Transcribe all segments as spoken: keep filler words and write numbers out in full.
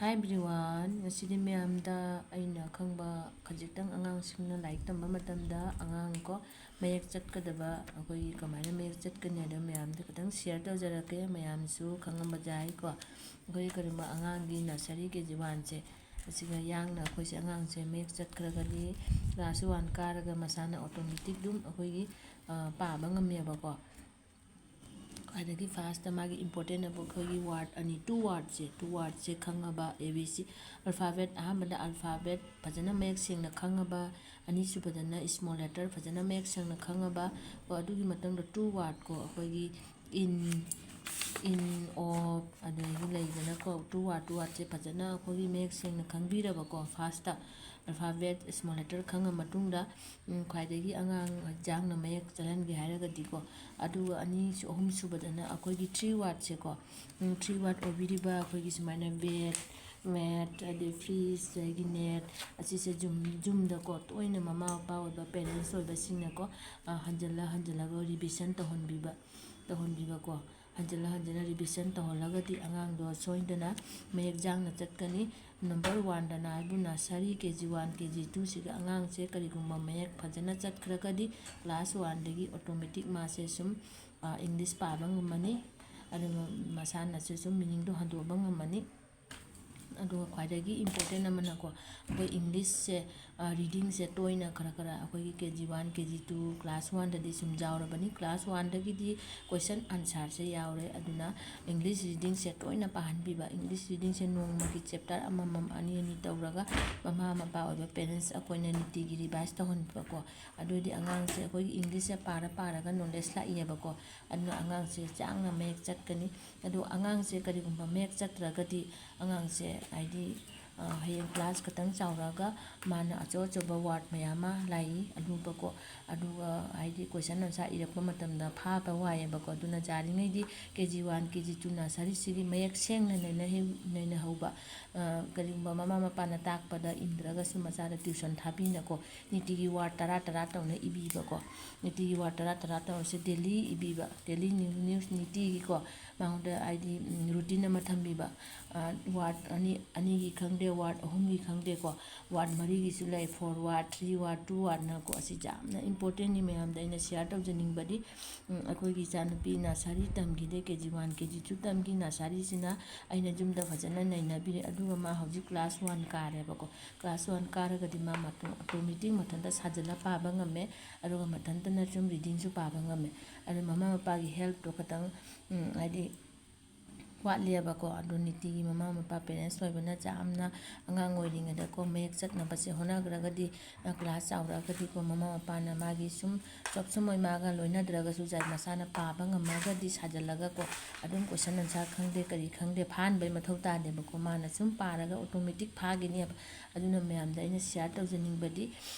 Hi everyone, ꯉꯁꯤꯗꯤ ꯃꯌꯥꯝꯗ ꯑꯩꯅ ꯈꯪꯕ ꯈꯖꯤꯛꯇꯪ, ꯑꯉꯥꯡꯁꯤꯡꯅ ꯂꯥꯏꯔꯤꯛ ꯇꯝꯕ ꯃꯇꯝꯗ ꯑꯉꯥꯡ ꯀꯣ ꯃꯌꯦꯛ ꯆꯠꯀꯗꯕ, ꯑꯩꯈꯣꯏꯒꯤ ꯀꯃꯥꯏꯅ ꯃꯌꯦꯛ ꯆꯠꯀꯅꯤ ꯍꯥꯏꯗꯣ ꯃꯌꯥꯝꯗ ꯈꯤꯇꯪ share ꯇꯧꯖꯔꯛꯀꯦ꯫ ꯃꯌꯥꯝꯁꯨ ꯈꯪꯉꯝꯕ ꯌꯥꯏꯀꯣ, ꯑꯩꯈꯣꯏꯒꯤ ꯀꯔꯤꯒꯨꯝꯕ ꯑꯉꯥꯡꯒꯤ nursery K G one ꯁꯦ, ꯑꯁꯤꯒ ꯌꯥꯡꯅ ꯑꯩꯈꯣꯏꯁꯦ ꯑꯉꯥꯡꯁꯦ ꯃꯌꯦꯛ ꯆꯠꯈ꯭ꯔꯒꯗꯤ class one ꯀꯥꯔꯒ ꯃꯁꯥꯅ automatic ꯑꯗꯨꯝ ꯑꯩꯈꯣꯏꯒꯤ, ꯑ, ꯄꯥꯕ ꯉꯝꯃꯦꯕꯀꯣ꯫ ꯈ꯭ꯋꯥꯏꯗꯒꯤ first ꯃꯥꯒꯤ important ꯑꯣꯏꯕ ꯑꯩꯈꯣꯏꯒꯤ word ꯑꯅꯤ, two wordꯁꯦ, two wordꯁꯦ ꯈꯪꯉꯕ, A B C alphabet, ꯑꯍꯥꯟꯕꯗ alphabet ꯐꯖꯅ ꯃꯌꯦꯛ ꯁꯦꯡꯅ ꯈꯪꯉꯕ, ꯑꯅꯤꯁꯨꯕꯗꯅ small letter ꯐꯖꯅ ꯃꯌꯦꯛ ꯁꯦꯡꯅ ꯈꯪꯉꯕ ꯀꯣ, ꯑꯗꯨꯒꯤ ꯃꯇꯨꯡꯗ two word ꯀꯣ, ꯑꯩꯈꯣꯏꯒꯤ in, in, of, ꯑꯗꯒꯤ ꯂꯩꯗꯅꯀꯣ, two word, two wordꯁꯦ ꯐꯖꯅ ꯑꯩꯈꯣꯏꯒꯤ ꯃꯌꯦꯛ ꯁꯦꯡꯅ ꯈꯪꯕꯤꯔꯕꯀꯣ, first alphabet, small letter ꯈꯪꯉ ꯃꯇꯨꯡꯗ, ꯎꯝ, ꯈ꯭ꯋꯥꯏꯗꯒꯤ ꯑꯉꯥꯡ ꯌꯥꯡꯅ ꯃꯌꯦꯛ ꯆꯠꯍꯟꯒꯦ ꯍꯥꯏꯔꯒꯗꯤꯀꯣ, ꯑꯗꯨꯒ ꯑꯅꯤ, ꯑꯍꯨꯝꯁꯨꯕꯗꯅ ꯑꯩꯈꯣꯏꯒꯤ three wordꯁꯦꯀꯣ, ꯎꯝ, three word ꯑꯣꯏꯕꯤꯔꯤꯕ ꯑꯩꯈꯣꯏꯒꯤ ꯁꯨꯃꯥꯏꯅ bat, mat, ꯑꯗꯩ fish, ꯑꯗꯒꯤ net, ꯑꯁꯤꯁꯦ ꯌꯨꯝ, ꯌꯨꯝꯗꯀꯣ ꯇꯣꯏꯅ ꯃꯃꯥ ꯃꯄꯥ ꯑꯣꯏꯕ parents ꯑꯣꯏꯕꯁꯤꯡꯅꯀꯣ, ꯑ, ꯍꯟꯖꯤꯜꯂ ꯍꯟꯖꯤꯜꯂꯒ revision ꯇꯧꯍꯟꯕꯤꯕ, ꯇꯧꯍꯟꯕꯤꯕꯀꯣ꯫ ꯍꯟꯖꯤꯜꯂ ꯍꯟꯖꯤꯜꯂ revision ꯇꯧꯍꯜꯂꯒꯗꯤ ꯑꯉꯥꯡꯗꯣ ꯁꯣꯏꯗꯅ ꯃꯌꯦꯛ ꯌꯥꯡꯅ ꯆꯠꯀꯅꯤ꯫ Number oneꯗꯅ ꯍꯥꯏꯕꯨ nursery, K G one, K G twoꯁꯤꯒ ꯑꯉꯥꯡꯁꯦ ꯀꯔꯤꯒꯨꯝꯕ ꯃꯌꯦꯛ ꯐꯖꯅ ꯆꯠꯈ꯭ꯔꯒꯗꯤ class oneꯗꯒꯤ automatic ꯃꯥꯁꯦ ꯁꯨꯝ, ꯑ, English ꯄꯥꯕ ꯉꯝꯃꯅꯤ꯫ ꯑꯗꯨꯒ ꯃꯁꯥꯅꯁꯨ ꯁꯨꯝ meaningꯗꯣ ꯍꯟꯗꯣꯛꯄ ꯉꯝꯃꯅꯤ꯫ ꯑꯗꯨꯒ ꯈ꯭ꯋꯥꯏꯗꯒꯤ important ꯑꯃꯅꯀꯣ, ꯑꯩꯈꯣꯏ Englishꯁꯦ, ꯑ, readingꯁꯦ ꯇꯣꯏꯅ ꯈꯔ ꯈꯔ ꯑꯩꯈꯣꯏꯒꯤ K G one, K G two, class oneꯗꯗꯤ ꯁꯨꯝ ꯌꯥꯎꯔꯕꯅꯤ꯫ Class oneꯗꯒꯤꯗꯤ question answerꯁꯦ ꯌꯥꯎꯔꯦ꯫ ꯑꯗꯨꯅ English readingꯁꯦ ꯇꯣꯏꯅ ꯄꯥꯍꯟꯕꯤꯕ, English readingꯁꯦ ꯅꯣꯡꯃꯒꯤ chapter ꯑꯃꯃꯝ, ꯑꯅꯤ ꯑꯅꯤ ꯇꯧꯔꯒ ꯃꯃꯥ ꯃꯄꯥ ꯑꯣꯏꯕ parents ꯑꯩꯈꯣꯏꯅ ꯅꯨꯡꯇꯤꯒꯤ revise ꯇꯧꯍꯟꯕꯀꯣ꯫ ꯑꯗꯨꯑꯣꯏꯗꯤ ꯑꯉꯥꯡꯁꯦ ꯑꯩꯈꯣꯏꯒꯤ Englishꯁꯦ ꯄꯥꯔ ꯄꯥꯔꯒ knowledge ꯂꯥꯛꯏꯑꯕꯀꯣ꯫ ꯑꯗꯨꯅ ꯑꯉꯥꯡꯁꯦ ꯌꯥꯡꯅ ꯃꯌꯦꯛ ꯆꯠꯀꯅꯤ꯫ ꯑꯗꯣ ꯑꯉꯥꯡꯁꯦ ꯀꯔꯤꯒꯨꯝꯕ ꯃꯌꯦꯛ ꯆꯠꯇ꯭ꯔꯒꯗꯤ ꯑꯉꯥꯡꯁꯦ, ꯍꯥꯏꯗꯤ, ꯑ, ꯍꯌꯦꯡ class ꯈꯤꯇꯪ ꯆꯥꯎꯔꯛꯑꯒ ꯃꯥꯅ ꯑꯆꯧ ꯑꯆꯧꯕ word ꯃꯌꯥꯝ ꯑꯃ ꯂꯥꯛꯏ, ꯑꯂꯨꯕꯀꯣ, ꯑꯗꯨꯒ, ꯍꯥꯏꯗꯤ, question answer ꯏꯔꯛꯄ ꯃꯇꯝꯗ ꯐꯥꯕ ꯋꯥꯏꯑꯦꯕꯀꯣ꯫ ꯑꯗꯨꯅ ꯌꯥꯔꯤꯉꯩꯗꯤ K G one, K G two, nurseryꯁꯤꯒꯤ ꯃꯌꯦꯛ ꯁꯦꯡꯅ ꯅꯩꯅꯍꯦ-, ꯅꯩꯅꯍꯧꯕ, ꯑ, ꯀꯔꯤꯒꯨꯝꯕ ꯃꯃꯥ ꯃꯄꯥꯅ ꯇꯥꯛꯄꯗ ꯏꯟꯗ꯭ꯔꯒꯁꯨ ꯃꯆꯥꯗ tuition ꯊꯥꯕꯤꯅꯀꯣ, ꯅꯨꯡꯇꯤꯒꯤ word ꯇꯔꯥ ꯇꯔꯥ ꯇꯧꯅ ꯏꯕꯤꯕꯀꯣ꯫ ꯅꯨꯡꯇꯤꯒꯤ word ꯇꯔꯥ ꯇꯔꯥ ꯇꯧꯔꯁꯦ, daily ꯏꯕꯤꯕ, daily new-, news ꯅꯨꯡꯇꯤꯒꯤꯀꯣ꯫ ꯃꯉꯣꯟꯗ ꯍꯥꯏꯗꯤ ꯔꯨꯇꯤꯟ ꯑꯃ ꯊꯝꯕꯤꯕ꯫ ꯋꯥꯔꯗ ꯑꯅꯤ, ꯑꯅꯤꯒꯤ ꯈꯪꯗꯦ, ꯋꯥꯔꯗ ꯑꯍꯨꯝꯒꯤ ꯈꯪꯗꯦꯀꯣ, ꯋꯥꯔꯗ ꯃꯔꯤꯒꯤꯁꯨ ꯂꯩ, ꯐꯣꯔ ꯋꯥꯔꯗ, ꯊ꯭ꯔꯤ ꯋꯥꯔꯗ, ꯇꯨ ꯋꯥꯔꯗꯅꯀꯣ꯫ ꯑꯁꯤ ꯌꯥꯝꯅ ꯏꯝꯄꯣꯔꯇꯦꯟꯅꯤ꯫ ꯃꯌꯥꯝꯗ ꯑꯩꯅ ꯁꯤꯌꯥꯔ ꯇꯧꯖꯅꯤꯡꯕꯗꯤ, ꯑꯩꯈꯣꯏꯒꯤ ꯏꯆꯥꯅꯨꯄꯤ ꯅꯁꯥꯔꯤ ꯇꯝꯈꯤꯗꯦ, ꯀꯦ ꯖꯤ ꯋꯥꯟ, ꯀꯦ ꯖꯤ ꯇꯨ ꯇꯝꯈꯤ꯫ ꯅꯁꯥꯔꯤꯁꯤꯅ ꯑꯩꯅ ꯌꯨꯝꯗ ꯐꯖꯅ ꯅꯩꯅꯕꯤꯔꯦ, ꯑꯗꯨꯒ ꯃꯥ ꯍꯧꯖꯤꯛ ꯀ꯭ꯂꯥꯁ ꯋꯥꯟ ꯀꯥꯔꯦꯕꯀꯣ꯫ ꯀ꯭ꯂꯥꯁ ꯋꯥꯟ ꯀꯥꯔꯒꯗꯤ ꯃꯥ ꯑꯣꯇꯣꯃꯦꯇꯤꯛ ꯃꯊꯟꯇ ꯁꯥꯖꯜꯂ ꯄꯥꯕ ꯉꯝꯃꯦ, ꯑꯗꯨꯒ ꯃꯊꯟꯇꯅ ꯁꯨꯝ ꯔꯤꯗꯤꯡꯁꯨ ꯄꯥꯕ ꯉꯝꯃꯦ꯫ ꯑꯗꯨ ꯃꯃꯥ ꯃꯄꯥꯒꯤ ꯍꯦꯜꯞꯇꯣ ꯈꯇꯪ, ꯍꯥꯏꯗꯤ ꯋꯥꯠꯂꯦꯕꯀꯣ꯫ ꯑꯗꯣ ꯅꯤꯇꯤꯒꯤ ꯃꯃꯥ ꯃꯄꯥ, ꯄꯦꯔꯦꯟꯁ ꯑꯣꯏꯕꯅ ꯌꯥꯝꯅ ꯑꯉꯥꯡ ꯑꯣꯏꯔꯤꯉꯩꯗꯀꯣ ꯃꯌꯦꯛ ꯆꯠꯅꯕꯁꯦ ꯍꯣꯠꯅꯈ꯭ꯔꯒꯗꯤ, ꯀ꯭ꯂꯥꯁ ꯆꯥꯎꯔꯛꯑꯒꯗꯤꯀꯣ ꯃꯃꯥ ꯃꯄꯥꯅ ꯃꯥꯒꯤ ꯁꯨꯝ ꯆꯣꯞꯁꯝ ꯑꯣꯏ ꯃꯥꯒ ꯂꯣꯏꯅꯗ꯭ꯔꯒꯁꯨ ꯖꯥꯏ ꯃꯁꯥꯅ ꯄꯥꯕ ꯉꯝꯃꯒꯗꯤ ꯁꯥꯖꯜꯂꯒꯀꯣ ꯑꯗꯨꯝ ꯀꯣꯏꯁꯟ ꯑꯟꯁꯥꯔ ꯈꯪꯗꯦ ꯀꯔꯤ ꯈꯪꯗꯦ ꯐꯥꯍꯟꯕꯩ ꯃꯊꯧ ꯇꯥꯗꯦꯕꯀꯣ꯫ ꯃꯥꯅ ꯁꯨꯝ ꯄꯥꯔꯒ ꯑꯣꯇꯣꯃꯦꯇꯤꯛ ꯐꯥꯈꯤꯅꯦꯕ꯫ ꯑꯗꯨꯅ ꯃꯌꯥꯝꯗ ꯑꯩꯅ ꯁꯤꯌꯥꯔ ꯇꯧꯖꯅꯤꯡꯕꯗꯤ,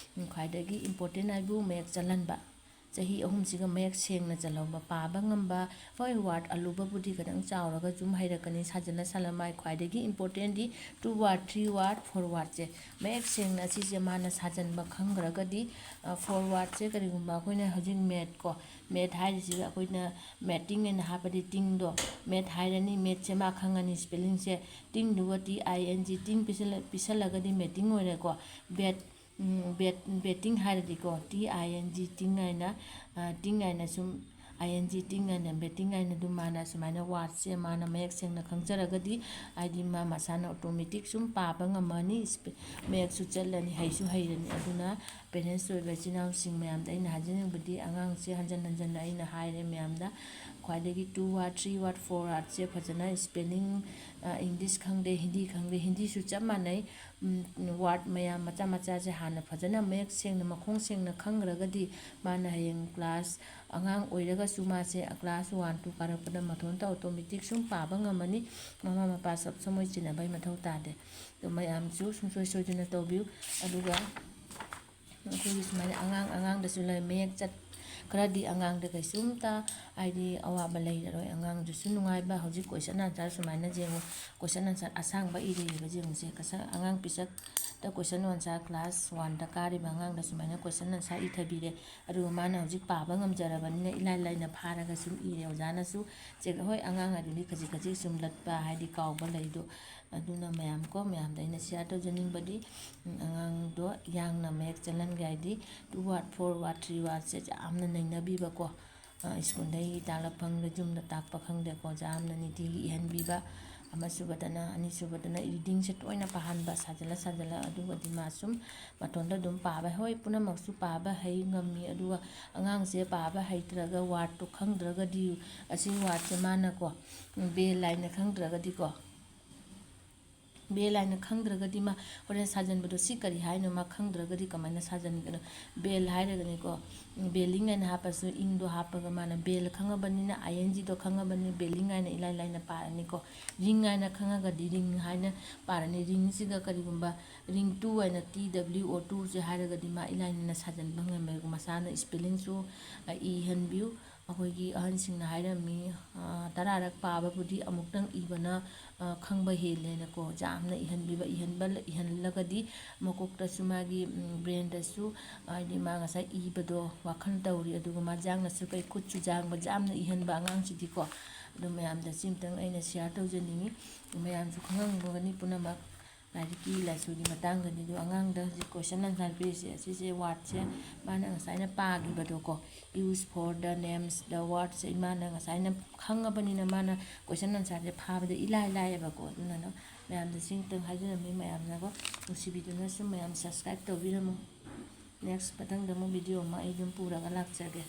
ꯈ꯭ꯋꯥꯏꯗꯒꯤ ꯏꯝꯄꯣꯔꯇꯦꯟ ꯍꯥꯏꯕꯨ ꯃꯌꯦꯛ ꯆꯜꯍꯟꯕ꯫ ꯆꯍꯤ ꯑꯍꯨꯝꯁꯤꯒ ꯃꯌꯦꯛ ꯁꯦꯡꯅ ꯆꯜꯍꯧꯕ, ꯄꯥꯕ ꯉꯝꯕ꯫ ꯍꯣꯏ, ꯋꯥꯔꯗ ꯑꯂꯨꯕꯕꯨꯗꯤ ꯈꯤꯇꯪ ꯆꯥꯎꯔꯒ ꯁꯨꯝ ꯍꯩꯔꯛꯀꯅꯤ, ꯁꯥꯖꯜꯂ ꯁꯥꯖꯜꯂ ꯃꯥꯏ ꯈ꯭ꯋꯥꯏꯗꯒꯤ ꯏꯝꯄꯣꯔꯇꯦꯟꯗꯤ ꯇꯨ ꯋꯥꯔꯗ, ꯊ꯭ꯔꯤ ꯋꯥꯔꯗ, ꯐꯣꯔ ꯋꯥꯔꯗꯁꯦ ꯃꯌꯦꯛ ꯁꯦꯡꯅ ꯑꯁꯤꯁꯦ ꯃꯥꯅ ꯁꯥꯖꯟꯕ ꯈꯪꯈ꯭ꯔꯒꯗꯤ, ꯐꯣꯔ ꯋꯥꯔꯗꯁꯦ ꯀꯔꯤꯒꯨꯝꯕ ꯑꯩꯈꯣꯏꯅ ꯍꯧꯖꯤꯛ ꯃꯦꯠ ꯀꯣ, ꯃꯦꯠ ꯍꯥꯏꯔꯤꯁꯤꯒ ꯑꯩꯈꯣꯏꯅ ꯃꯦꯠꯇꯤꯡ ꯍꯥꯏꯅ ꯍꯥꯞꯄꯗꯤ ꯇꯤꯡꯗꯣ ꯃꯦꯠ ꯍꯥꯏꯔꯅꯤ, ꯃꯦꯠꯁꯦ ꯃꯥ ꯈꯪꯉꯅꯤ, ꯁ꯭ꯄꯦꯂꯤꯡꯁꯦ ꯇꯤꯡꯗꯨꯒ ꯇꯤ ꯑꯥꯏ ꯑꯦꯟ ꯖꯤ, ꯇꯤꯡ ꯄꯤꯁꯜꯂ-, ꯄꯤꯁꯜꯂꯒꯗꯤ ꯃꯦꯠꯇꯤꯡ ꯑꯣꯏꯔꯦꯀꯣ꯫ ꯕꯦꯠ, ꯕꯦꯠ, ꯕꯦꯠꯇꯤꯡ ꯍꯥꯏꯔꯗꯤꯀꯣ, ꯇꯤ ꯑꯥꯏ ꯑꯦꯟ ꯖꯤ, ꯇꯤꯡ ꯍꯥꯏꯅ, ꯇꯤꯡ ꯍꯥꯏꯅ ꯁꯨꯝ, ꯑꯥꯏ ꯑꯦꯟ ꯖꯤ, ꯇꯤꯡ ꯍꯥꯏꯅ, ꯕꯦꯠꯇꯤꯡ ꯍꯥꯏꯅ ꯑꯗꯨꯝ ꯃꯥꯅ ꯁꯨꯃꯥꯏꯅ ꯋꯥꯔꯗꯁꯦ ꯃꯥꯅ ꯃꯌꯦꯛ ꯁꯦꯡꯅ ꯈꯪꯖꯔꯒꯗꯤ, ꯍꯥꯏꯗꯤ ꯃꯥ ꯃꯁꯥꯅ ꯑꯣꯇꯣꯃꯦꯇꯤꯛ ꯁꯨꯝ ꯄꯥꯕ ꯉꯝꯃꯅꯤ, ꯃꯌꯦꯛꯁꯨ ꯆꯠꯂꯅꯤ, ꯍꯩꯁꯨ ꯍꯩꯔꯅꯤ꯫ ꯑꯗꯨꯅ ꯄꯦꯔꯦꯟꯁ ꯑꯣꯏꯕ ꯏꯆꯤꯟ ꯏꯅꯥꯎꯁꯤꯡ ꯃꯌꯥꯝꯗ ꯑꯩꯅ ꯍꯥꯏꯖꯅꯤꯡꯕꯗꯤ, ꯑꯉꯥꯡꯁꯦ ꯍꯟꯖꯟ ꯍꯟꯖꯟꯅ ꯑꯩꯅ ꯍꯥꯏꯔꯦ ꯃꯌꯥꯝꯗ, ꯈ꯭ꯋꯥꯏꯗꯒꯤ ꯇꯨ ꯋꯥꯔꯗ, ꯊ꯭ꯔꯤ ꯋꯥꯔꯗ, ꯐꯣꯔ ꯋꯥꯔꯗꯁꯦ ꯐꯖꯅ ꯁ꯭ꯄꯦꯂꯤꯡ, ꯏꯪꯂꯤꯁ ꯈꯪꯗꯦ, ꯍꯤꯟꯗꯤ ꯈꯪꯗꯦ, ꯍꯤꯟꯗꯤꯁꯨ ꯆꯞ ꯃꯥꯟꯅꯩ꯫ ꯋꯥꯔꯗ ꯃꯌꯥꯝ ꯃꯆꯥ ꯃꯆꯥꯁꯦ ꯍꯥꯟꯅ ꯐꯖꯅ ꯃꯌꯦꯛ ꯁꯦꯡꯅ, ꯃꯈꯣꯡ ꯁꯦꯡꯅ ꯈꯪꯈ꯭ꯔꯒꯗꯤ ꯃꯥꯅ ꯍꯌꯦꯡ ꯀ꯭ꯂꯥꯁ, ꯑꯉꯥꯡ ꯑꯣꯏꯔꯒꯁꯨ ꯃꯥꯁꯦ ꯀ꯭ꯂꯥꯁ ꯋꯥꯟ, ꯇꯨ ꯀꯥꯔꯛꯄꯗ ꯃꯊꯣꯟꯇ ꯑꯣꯇꯣꯃꯦꯇꯤꯛ ꯁꯨꯝ ꯄꯥꯕ ꯉꯝꯃꯅꯤ꯫ ꯃꯃꯥ ꯃꯄꯥ ꯁꯣꯞ ꯁꯃꯣꯏ ꯆꯤꯟꯅꯕꯒꯤ ꯃꯊꯧ ꯇꯥꯗꯦ꯫ ꯑꯗꯨ ꯃꯌꯥꯝꯁꯨ ꯁꯨꯡꯁꯣꯏ ꯁꯣꯏꯗꯅ ꯇꯧꯕꯤꯌꯨ꯫ ꯑꯗꯨꯒ ꯑꯩꯈꯣꯏꯒꯤ ꯁꯨꯃꯥꯏꯅ ꯑꯉꯥꯡ ꯑꯉꯥꯡꯗꯁꯨ ꯂꯩ, ꯃꯌꯦꯛ ꯆꯠ-, ꯈꯔꯗꯤ ꯑꯉꯥꯡꯗ ꯀꯩꯁꯨꯝꯇ ꯍꯥꯏꯗꯤ ꯑꯋꯥꯕ ꯂꯩꯔꯔꯣꯏ꯫ ꯑꯉꯥꯡꯗꯨꯁꯨ ꯅꯨꯡꯉꯥꯏꯕ꯫ ꯍꯧꯖꯤꯛ ꯀꯣꯏꯁꯟ ꯑꯟꯁꯥꯔ ꯁꯨꯃꯥꯏꯅ ꯌꯦꯡꯉꯨ, ꯀꯣꯏꯁꯟ ꯑꯟꯁꯥꯔ ꯑꯁꯥꯡꯕ ꯏꯔꯤꯕ ꯌꯦꯡꯉꯨꯁꯦ꯫ ꯀꯁ-, ꯑꯉꯥꯡ ꯄꯤꯁꯛ ꯀꯣꯏꯁꯟ ꯑꯟꯁꯥꯔ ꯀ꯭ꯂꯥꯁ ꯋꯥꯟꯗ ꯀꯥꯔꯤꯕ ꯑꯉꯥꯡꯗ ꯁꯨꯃꯥꯏꯅ ꯀꯣꯏꯁꯟ ꯑꯟꯁꯥꯔ ꯏꯊꯕꯤꯔꯦ꯫ ꯑꯗꯨꯒ ꯃꯥꯅ ꯍꯧꯖꯤꯛ ꯄꯥꯕ ꯉꯝꯖꯔꯕꯅꯤꯅ ꯏꯂꯥꯏ ꯂꯥꯏꯅ ꯐꯥꯔꯒ ꯁꯨꯝ ꯏꯔꯦ꯫ ꯑꯣꯖꯥꯅꯁꯨ ꯆꯦꯛ, ꯍꯣꯏ, ꯑꯉꯥꯡ ꯑꯗꯨꯗꯤ ꯈꯖꯤꯛ ꯈꯖꯤꯛ ꯁꯨꯝ ꯂꯠꯄ, ꯍꯥꯏꯗꯤ ꯀꯥꯎꯕ ꯂꯩꯗꯣ꯫ ꯑꯗꯨꯅ ꯃꯌꯥꯝ ꯀꯣ, ꯃꯌꯥꯝꯗ ꯑꯩꯅ ꯁꯤꯌꯥꯔ ꯇꯧꯖꯅꯤꯡꯕꯗꯤ, ꯎꯝ, ꯑꯉꯥꯡꯗꯣ ꯌꯥꯡꯅ ꯃꯌꯦꯛ ꯆꯜꯍꯟꯒꯦ ꯍꯥꯏꯗꯤ two word, four word, three wordꯁꯦ ꯌꯥꯝꯅ ꯅꯩꯅꯕꯤꯕꯀꯣ꯫ ꯑ, ꯁ꯭ꯀꯨꯜꯗꯒꯤ ꯇꯥꯛꯂꯛꯄ ꯈꯪꯗꯦ, ꯌꯨꯝꯗ ꯇꯥꯛꯄ ꯈꯪꯗꯦꯀꯣ, ꯑꯣꯖꯥ ꯑꯃꯅ ꯅꯤꯇꯤꯒꯤ ꯏꯍꯟꯕꯤꯕ꯫ ꯑꯃꯁꯨꯕꯗꯅ, ꯑꯅꯤꯁꯨꯕꯗꯅ ꯔꯤꯗꯤꯡꯁꯦ ꯇꯣꯏꯅ ꯄꯥꯍꯟꯕ, ꯁꯥꯖꯜꯂ ꯁꯥꯖꯜꯂ, ꯑꯗꯨꯒꯗꯤ ꯃꯥ ꯁꯨꯝ ꯃꯇꯣꯟꯗ ꯑꯗꯨꯝ ꯄꯥꯕ, ꯍꯣꯏ, ꯄꯨꯝꯅꯃꯛꯁꯨ ꯄꯥꯕ ꯍꯩ ꯉꯝꯃꯤ, ꯑꯗꯨꯒ ꯑꯉꯥꯡꯁꯦ ꯄꯥꯕ ꯍꯩꯇ꯭ꯔꯒ ꯋꯥꯔꯗꯇꯣ ꯈꯪꯗ꯭ꯔꯒꯗꯤ, ꯑꯁꯤ ꯋꯥꯔꯗꯁꯦ ꯃꯥꯅꯀꯣ, ꯎꯝ, ꯕꯦꯜ ꯂꯥꯏꯟꯅ ꯈꯪꯗ꯭ꯔꯒꯗꯤꯀꯣ, ꯕꯦꯜ ꯍꯥꯏꯅ ꯈꯪꯗ꯭ꯔꯒꯗꯤ ꯃꯥ ꯍꯣꯔꯦꯟ ꯁꯥꯖꯟꯕꯗꯣ ꯁꯤ ꯀꯔꯤ ꯍꯥꯏꯅꯣ ꯃꯥ ꯈꯪꯗ꯭ꯔꯒꯗꯤ ꯀꯃꯥꯏꯅ ꯁꯥꯖꯟꯒꯅꯣ? ꯕꯦꯜ ꯍꯥꯏꯔꯒꯅꯤꯀꯣ, ꯎꯝ, ꯕꯦꯂꯤꯡ ꯍꯥꯏꯅ ꯍꯥꯞꯄꯁꯨ ꯏꯪꯗꯣ ꯍꯥꯞꯄꯒ ꯃꯥꯅ ꯕꯦꯜ ꯈꯪꯉꯕꯅꯤꯅ, I N Gꯗꯣ ꯈꯪꯉꯕꯅꯤꯅ ꯕꯦꯂꯤꯡ ꯍꯥꯏꯅ ꯏꯂꯥꯏ ꯂꯥꯏꯅ ꯄꯥꯔꯅꯤꯀꯣ꯫ ꯔꯤꯡ ꯍꯥꯏꯅ ꯈꯪꯉꯒꯗꯤ ꯔꯤꯡ ꯍꯥꯏꯅ ꯄꯥꯔꯅꯤ꯫ ꯔꯤꯡꯁꯤꯒ ꯀꯔꯤꯒꯨꯝꯕ ring two ꯍꯥꯏꯅ T W O twoꯁꯦ ꯍꯥꯏꯔꯒꯗꯤ ꯃꯥ ꯏꯂꯥꯏ ꯂꯥꯏꯅ ꯁꯥꯖꯟꯕ ꯉꯝꯃꯦ꯫ ꯃꯁꯥꯅ ꯏꯁꯄꯦꯂꯤꯡꯁꯨ, ꯑ, ꯏꯍꯟꯕꯤꯌꯨ꯫ ꯑꯩꯈꯣꯏꯒꯤ ꯑꯍꯟꯁꯤꯡꯅ ꯍꯥꯏꯔꯝꯃꯤ, ꯑ, "ꯇꯔꯥꯔꯛ ꯄꯥꯕꯕꯨꯗꯤ ꯑꯃꯨꯛꯇꯪ ꯏꯕꯅ, ꯑ, ꯈꯪꯕ ꯍꯦꯜꯂꯦꯅꯀꯣ", ꯌꯥꯝꯅ ꯏꯍꯟꯕꯤꯕ, ꯏꯍꯟꯕ, ꯏꯍꯜꯂꯒꯗꯤ ꯃꯀꯣꯛꯇꯁꯨ ꯃꯥꯒꯤ, ꯎꯝ, brainꯗꯁꯨ, ꯍꯥꯏꯗꯤ ꯃꯥ ꯉꯁꯥꯏ ꯏꯕꯗꯣ ꯋꯥꯈꯜ ꯇꯧꯔꯤ, ꯑꯗꯨꯒ ꯃꯥ ꯌꯥꯡꯅꯁꯨ ꯀꯩ ꯈꯨꯠꯁꯨ ꯌꯥꯡꯕ, ꯌꯥꯝꯅ ꯏꯍꯟꯕ ꯑꯉꯥꯡꯁꯤꯗꯤꯀꯣ꯫ ꯑꯗꯨ ꯃꯌꯥꯝꯗ ꯁꯤ ꯑꯃꯇꯪ ꯑꯩꯅ ꯁꯤꯌꯥꯔ ꯇꯧꯖꯅꯤꯡꯉꯤ꯫ ꯃꯌꯥꯝꯁꯨ ꯈꯪꯉꯝꯒꯅꯤ ꯄꯨꯝꯅꯃꯛ꯫ ꯂꯥꯏꯔꯤꯛꯀꯤ ꯂꯥꯏꯁꯨꯒꯤ ꯃꯇꯥꯡꯗꯅꯤ꯫ ꯑꯗꯣ ꯑꯉꯥꯡꯗ ꯍꯧꯖꯤꯛ ꯀꯣꯏꯁꯟ ꯑꯟꯁꯥꯔ ꯄꯤꯔꯤꯁꯦ, ꯑꯁꯤꯁꯦ ꯋꯥꯔꯗꯁꯦ ꯃꯥꯅ ꯉꯁꯥꯏꯅ ꯄꯥꯈꯤꯕꯗꯣꯀꯣ, use for the names, the wordsꯁꯦ ꯃꯥꯅ ꯉꯁꯥꯏꯅ ꯈꯪꯉꯕꯅꯤꯅ ꯃꯥꯅ ꯀꯣꯏꯁꯟ ꯑꯟꯁꯥꯔꯁꯦ ꯐꯥꯕꯗ ꯏꯂꯥꯏ ꯂꯥꯏꯌꯦꯕꯀꯣ꯫ ꯑꯗꯨꯅ ꯃꯌꯥꯝꯗ ꯁꯤꯃꯇꯪ ꯍꯥꯏꯖꯔꯝꯃꯤ꯫ ꯃꯌꯥꯝꯅꯀꯣ, ꯅꯨꯡꯁꯤꯕꯤꯗꯨꯅ ꯁꯨꯝ ꯃꯌꯥꯝ ꯁꯕꯁꯀ꯭ꯔꯥꯏꯕ ꯇꯧꯕꯤꯔꯝꯃꯨ꯫ ꯅꯦꯛꯁ ꯃꯊꯪꯗ ꯑꯃꯨꯛ ꯚꯤꯗꯤꯑꯣ ꯑꯃ ꯑꯩ ꯑꯗꯨꯝ ꯄꯨꯔꯒ ꯂꯥꯛꯆꯒꯦ꯫